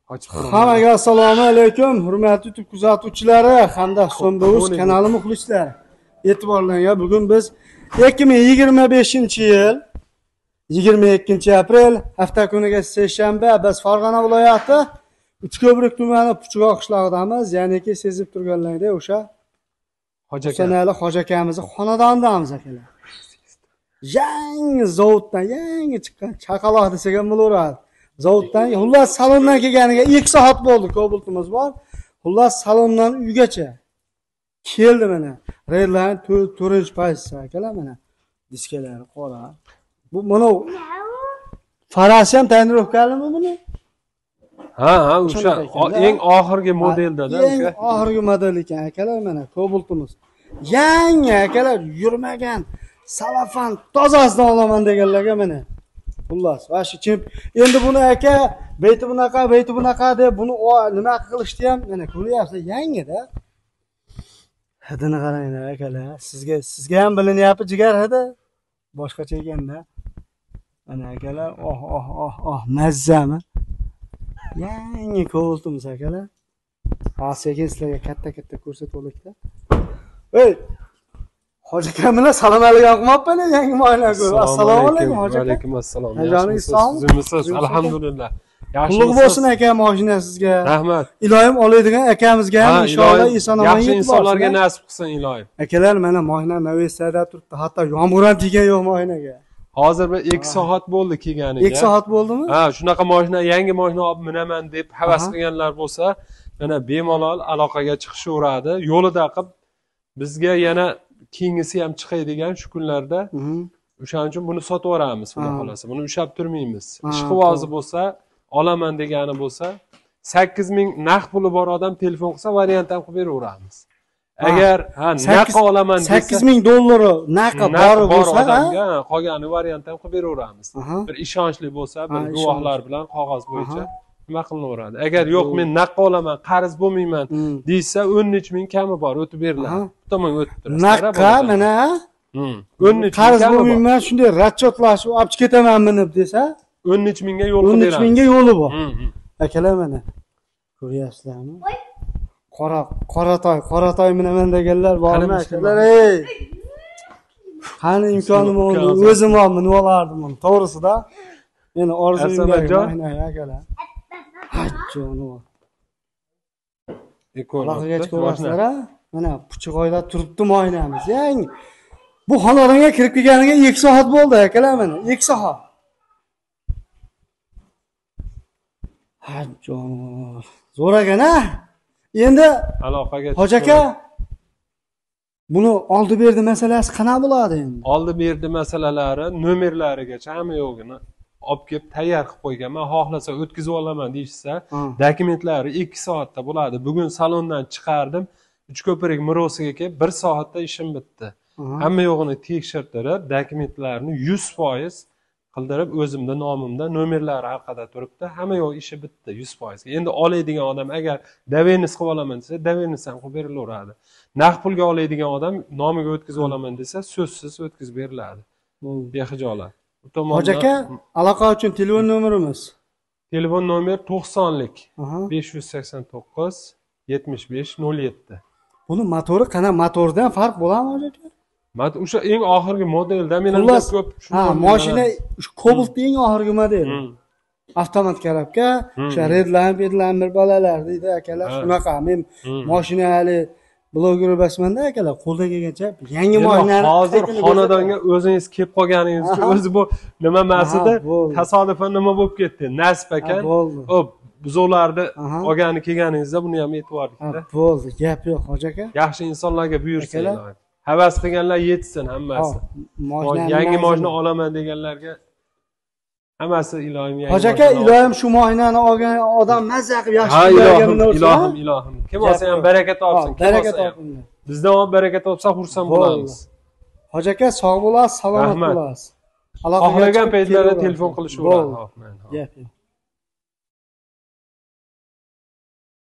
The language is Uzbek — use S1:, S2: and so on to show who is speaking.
S1: Hammaga assalomu alaykum, hurmatli YouTube kuzatuvchilari hamda So'mbeuz kanali muxlislari. E'tiborlarga bugun biz 2025-yil 22 aprel hafta kuniga seshanba, biz Farg'ona viloyati Uchko'prik tumani Puchg'oq qishlog'idamiz. Ya'niki sezib turganlaringdek o'sha
S2: Hoji aka.
S1: Husanali hoji akamizni xonadonidamiz akalar. Yangi zavoddan yangi chiqqan chaqaloq desak ham bo'laveradi. Zavoddan, xullas salondan kelganiga 2 soat bo'ldi, Cobaltimiz bor. Xullas salondan uygacha keldi mana. Redline 4-pozitsiya akalar mana. Diskalari qora. Bu mana farasi ham тонировка limi buni?
S2: Ha, o'sha
S1: O'shanaqa ekanda.
S2: Eng oxirgi modelda-da
S1: Eng
S2: uka.
S1: oxirgi model ekan akalar, mana Cobaltimiz. Yangi akalar, yurmagan, salafan tozasidan olaman deganlarga mana. Xullas, vashi chemp. Endi buni aka, beyti bunaqa, beyti bunaqa deb buni nima qilishdi ham mana ko'ryapsiz, yangida. Hidini qaranglar akalar. Sizga ham bilinyapti jigar hidi. Boshqacha ekanda. Mana akalar, oh oh oh oh, mazzami? Yangi Cobaltimiz akalar. Ha, sekin sizlarga katta-katta ko'rsatib olaylik-da. Ey! Hoji aka bilan salom alaykum qilmabman yangi moylar ko'rib. Assalomu alaykum hoji aka.
S2: Alaykum assalom.
S1: Joningiz
S2: Yaxshimisiz?
S1: sog'mi?
S2: Tuzukmisiz?
S1: Tuzukmisiz?
S2: Alhamdulillah.
S1: Qulluq
S2: Yaxshimisiz?
S1: bo'lsin aka mashina sizga.
S2: Rahmat.
S1: Iloyim oladigan akamizga ham
S2: Ha,
S1: inshaalloh
S2: iloyim
S1: eson omon
S2: yaxshi
S1: yetib
S2: insonlarga
S1: borsin.
S2: nasib qilsin iloyim.
S1: Akalar mana mashina Novestada turibdi. Hatto yomg'ir ham tegan yo'q mashinaga.
S2: Hozir bir 2 soat bo'ldi kelganiga.
S1: 2 soat bo'ldimi?
S2: Ha, shunaqa mashina, yangi mashina olib minaman deb havas qilganlar bo'lsa, mana bemalol aloqaga chiqishaveradi. Yo'lida qilib bizga yana keyingisi ham chiqadigan shu kunlarda. O'shaning uchun buni sotib yuboramiz, xudo xohlasa. Buni ushlab turmaymiz. Ishqibozi bo'lsa, olaman degani bo'lsa, 8000 naqd puli bor odam telefon qilsa, variant ham qilib beraveramiz. Agar ha naqd olaman desa,
S1: 8000 dollari naqd
S2: naqd
S1: bor
S2: bor
S1: bo'lsa, ha?
S2: odamga, ha, qolgani variant ham qilib beraveramiz. Bir ishonchli bo'lsa, bir guvohlar bilan qog'oz bo'yicha nima qilinaveradi. Agar yo'q, men naqd olaman, qarz bo'lmayman deysa, 10 necha ming kami bor, o'tib beriladi. Bu tomonga o'tib turasiz.
S1: Naqdqa mana
S2: 10 necha ming
S1: qarz
S2: kami bor.
S1: bo'lmayman, shunday расчёт lashib olib chiqib ketaman minib desa,
S2: 10 necha mingga yo'l
S1: 10
S2: qilib
S1: necha
S2: beramiz.
S1: mingga yo'li bor. Akalar mana ko'ryapsizlarmi? Qora qoratoy, qoratoy minaman deganlar bormi
S2: Qani
S1: akalar? Ey! Qani imkonim bo'ldi, o'zim ham minib olardim uni, to'g'risida. Meni orzuyimdagi
S2: Asamatjon.
S1: mashina akalar. Hay jonim. Aloqaga chiqaverasizlar, a? Mana Puchig'oyda turibdi moynamiz. Yangi. Bu xonadonga kirib kelganiga 2 soat bo'ldi akalar mana, 2 soat. Ha jonim. Zo'r ekan, a? Endi
S2: Aloqaga
S1: hoji aka buni oldi berdi masalasi qanaqa bo'ladi endi?
S2: Oldi berdi masalalari nomerlarigacha hamma yo'g'ini olib kelib tayyor qilib qo'yganman. Xohlasa o'tkazib olaman deyishsa, dokumentlari 2 soatda bo'ladi. Bugun salondan chiqardim, Uchko'prik Mirosiga kelib 1 soatda ishim bitdi. Hamma yo'g'ini tekshirtirib, dokumentlarni 100% qildirib, o'zimda nomimda nomerlari orqada turibdi. Hamma yo'q ishi bitdi 100%. Endi oladigan odam agar доверенность qilib olaman desa, доверенность ham qilib berilaveradi. Naqd pulga oladigan odam nomiga o'tkazib olaman desa, so'zsiz o'tkazib beriladi. Bexijolat. Bu tomondan
S1: Hoji aka, aloqa uchun telefon nomerimiz.
S2: Telefon nomer 90lik 589 75 07.
S1: Buni motori qana, motordan farq bo'ladimi hoji aka?
S2: Man o'sha eng oxirgi modelda men ham
S1: Xullas,
S2: ko'p
S1: ha, mashina shu Cobalt eng oxirgi model. Avtomat коробка, o'sha Redline, Redline bir bolalar deydi akalar, shunaqa. Men mashina hali bloger emasmanda akalar, qo'ldan kelgancha yangi
S2: Endi
S1: mashinani
S2: hozir
S1: qaytini
S2: xonadonga o'zingiz kelib qolganingiz uchun o'zi bu nima emasida
S1: Bo'ldi.
S2: Tasodifan nima bo'lib ketdi, nasib ekan.
S1: Bo'ldi.
S2: Hop, buzovlarni olgani kelganingizda buni ham e'tiborlikda.
S1: Bo'ldi, gap yo'q hoji aka.
S2: Yaxshi insonlarga buyursin
S1: Akalar.
S2: iloyim. Havas qilganlar yetsin hammasi.
S1: Mashinani
S2: Yangi
S1: manzili.
S2: mashina olaman deganlarga hammasi iloyim yangi
S1: Hoji aka,
S2: mashina
S1: iloyim shu mashinani olgan odam mazza qilib yaxshi
S2: Ha,
S1: kunlarga
S2: ilohim,
S1: minaversin,
S2: ilohim,
S1: ha?
S2: ilohim. Kim
S1: Gap
S2: olsa ham
S1: yo'q.
S2: baraka topsin,
S1: Ha,
S2: kim
S1: baraka
S2: olsa ham.
S1: topsin.
S2: Bizdan olib baraka topsa xursand
S1: Bo'ldi.
S2: bo'lamiz.
S1: Hoji aka, sog' bo'lasiz, salomat
S2: Rahmat.
S1: bo'lasiz. Aloqaga
S2: Xohlagan
S1: chiqib
S2: paytlarida
S1: kelaverasiz.
S2: telefon qilishaveradi.
S1: Bo'ldi.
S2: Hop, mayli, hop.
S1: Gap yo'q.